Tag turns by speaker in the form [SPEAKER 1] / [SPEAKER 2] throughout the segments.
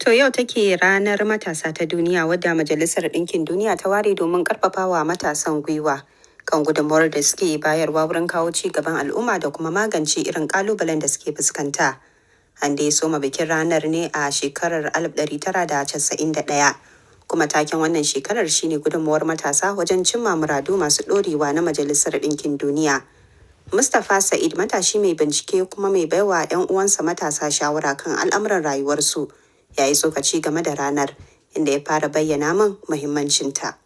[SPEAKER 1] To, yau take ranar matasa ta duniya, wadda Majalisar Ɗinkin Duniya ta ware domin ƙarfafawa matasan gwiwa kan gudunmawar da suke bayarwa wurin kawo ci gaban al'umma da kuma magance irin ƙalubalen da suke fuskanta. An dai soma bikin ranar ne a shekarar 1991, kuma taken wannan shekarar shine gudunmawar matasa wajen cimma muradu masu ɗorewa na Majalisar Ɗinkin Duniya. Mustapha Sa'id matashi mai bincike kuma mai baiwa 'yan uwansa matasa shawara kan al'amuran rayuwarsu, ya yi tsokaci game da ranar, inda ya fara bayyana min muhimmancinta.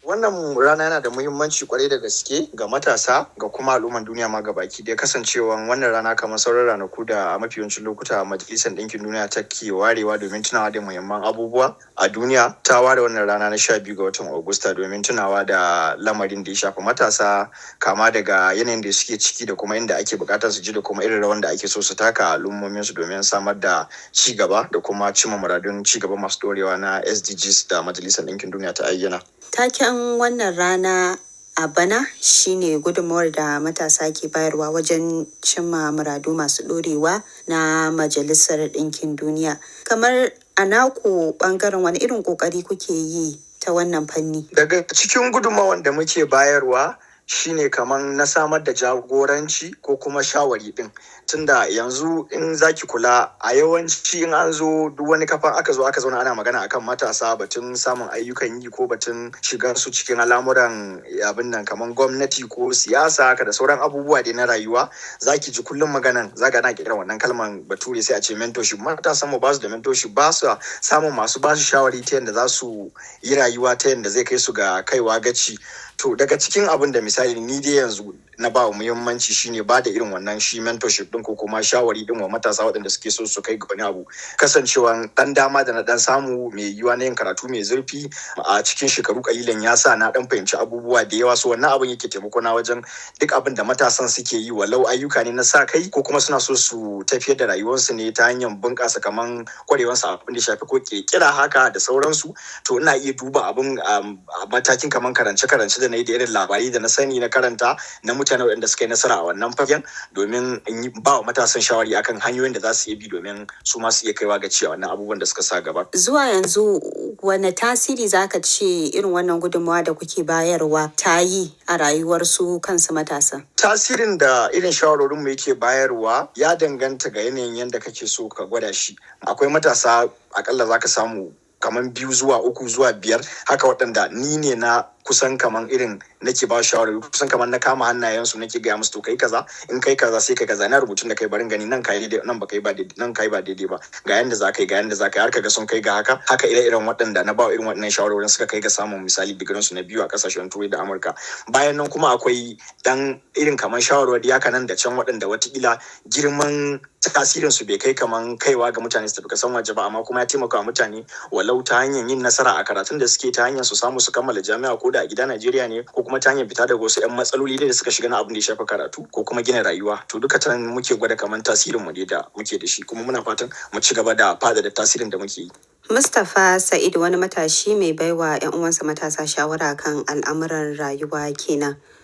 [SPEAKER 2] Wannan rana yana da muhimmanci kwarai da gaske ga matasa, ga kuma al'umman duniya ma gabaki ɗaya, kasancewan wannan rana, kamar sauran ranaku da a mafi yawancin lokuta Majalisar Ɗinkin Duniya ta ke warewa domin tunawa da muhimman abubuwa a duniya, ta ware wannan rana na 12 ga watan Agusta domin tunawa da lamarin da ya shafi matasa, kama daga yanayin da suke ciki da kuma inda ake buƙatar su ji da kuma irin rawan da ake so su taka a al'ummominsu domin samar da ci gaba da kuma cimma muradun ci gaba masu ɗorewa na SDGs da Majalisar Ɗinkin Duniya ta ayyana.
[SPEAKER 1] Taken wannan rana a bana shine gudunmawar da matasa ke bayarwa wajen cimma muradu masu ɗorewa na Majalisar Ɗinkin Duniya. Kamar a naku ɓangaren, wani irin ƙoƙari kuke yi ta wannan fanni?
[SPEAKER 2] Daga cikin gudunmawar da muke bayarwa shine kaman na samar da jagoranci ko kuma shawari din. Tunda yanzu in zaki kula, a yawanci in an zo duk wani kafan aka zo aka zauna ana magana akan matasa, batun samun ayyukan yi ko batun shigar su cikin al'amuran abin nan kaman gwamnati ko siyasa haka da sauran abubuwa dai na rayuwa, zaki ji kullum maganan zaka ana kiran wannan kalman Bature, sai a ce mentorship. Matasan mu ba su da mentorship, ba su samun masu ba su shawari ta yadda za su yi rayuwa ta yadda zai kai su ga kaiwa gaci. To, daga cikin abin da misali ni dai yanzu na ba muhimmanci shine ba da irin wannan shi mentorship din ko kuma shawari din wa matasa waɗanda suke so su kai ga wani abu. Kasancewan dan dama da na dan samu mai yiwuwa na yin karatu mai zurfi a cikin shekaru kalilan ya sa na dan fahimci abubuwa da yawa. So wannan abin yake taimako na wajen duk abin da matasan suke yi, walau ayyuka ne na sa kai ko kuma suna so su tafiyar da rayuwarsu ne ta hanyar bunƙasa kaman kwarewarsu abin da shafi ko kirkira haka da sauransu, to ina iya duba abin a matakin kaman karance-karance da na yi da irin labarai da na sani na karanta na mutane waɗanda suka yi nasara a wannan fagen, domin in yi ba wa matasan shawari akan hanyoyin da za su iya bi domin su ma su iya kaiwa ga cewa wannan abubuwan da suka sa gaba.
[SPEAKER 1] Zuwa yanzu, wane tasiri za ka ce irin wannan gudunmawa da kuke bayarwa ta yi a rayuwar su kansu matasa?
[SPEAKER 2] Tasirin da irin shawarorin mu yake bayarwa ya danganta ga yanayin yadda kake so ka gwada shi. Akwai matasa akalla za ka samu kaman biyu zuwa uku zuwa biyar haka waɗanda ni ne na kusan kaman irin nake ba shawarwari, kusan kaman na kama hannayensu nake gaya musu, "To, kai kaza, in kai kaza sai kai kaza, na rubutun da kai barin gani, nan kai daidai, nan ba kai ba daidai, nan kai ba daidai ba, ga yanda za ka yi, ga yanda za ka yi," har kaga sun kai ga haka haka. Ire-iren waɗanda na ba irin waɗannan shawarwarin suka kai ga samun misali digirin su na biyu a kasashen Turai da Amurka. Bayan nan kuma akwai dan irin kaman shawarwari haka nan da can waɗanda watakila girman tasirin su bai kai kaman kaiwa ga mutane su tafi kasan waje ba, amma kuma ya taimaka wa mutane, walau ta hanyar yin nasara a karatun da suke, ta hanyar su samu su kammala jami'a ko da a gida Najeriya ne, ko kuma ta hanyar fita daga wasu 'yan matsaloli da suka shiga na abin da ya shafi karatu ko kuma gina rayuwa. To, duka ta nan muke gwada kaman tasirin mu dai da muke da shi, kuma muna fatan mu ci gaba da faɗaɗa tasirin da muke yi.
[SPEAKER 1] Mustapha Sa'id, wani matashi mai baiwa 'yan uwansa matasa shawara kan al'amuran rayuwa kenan.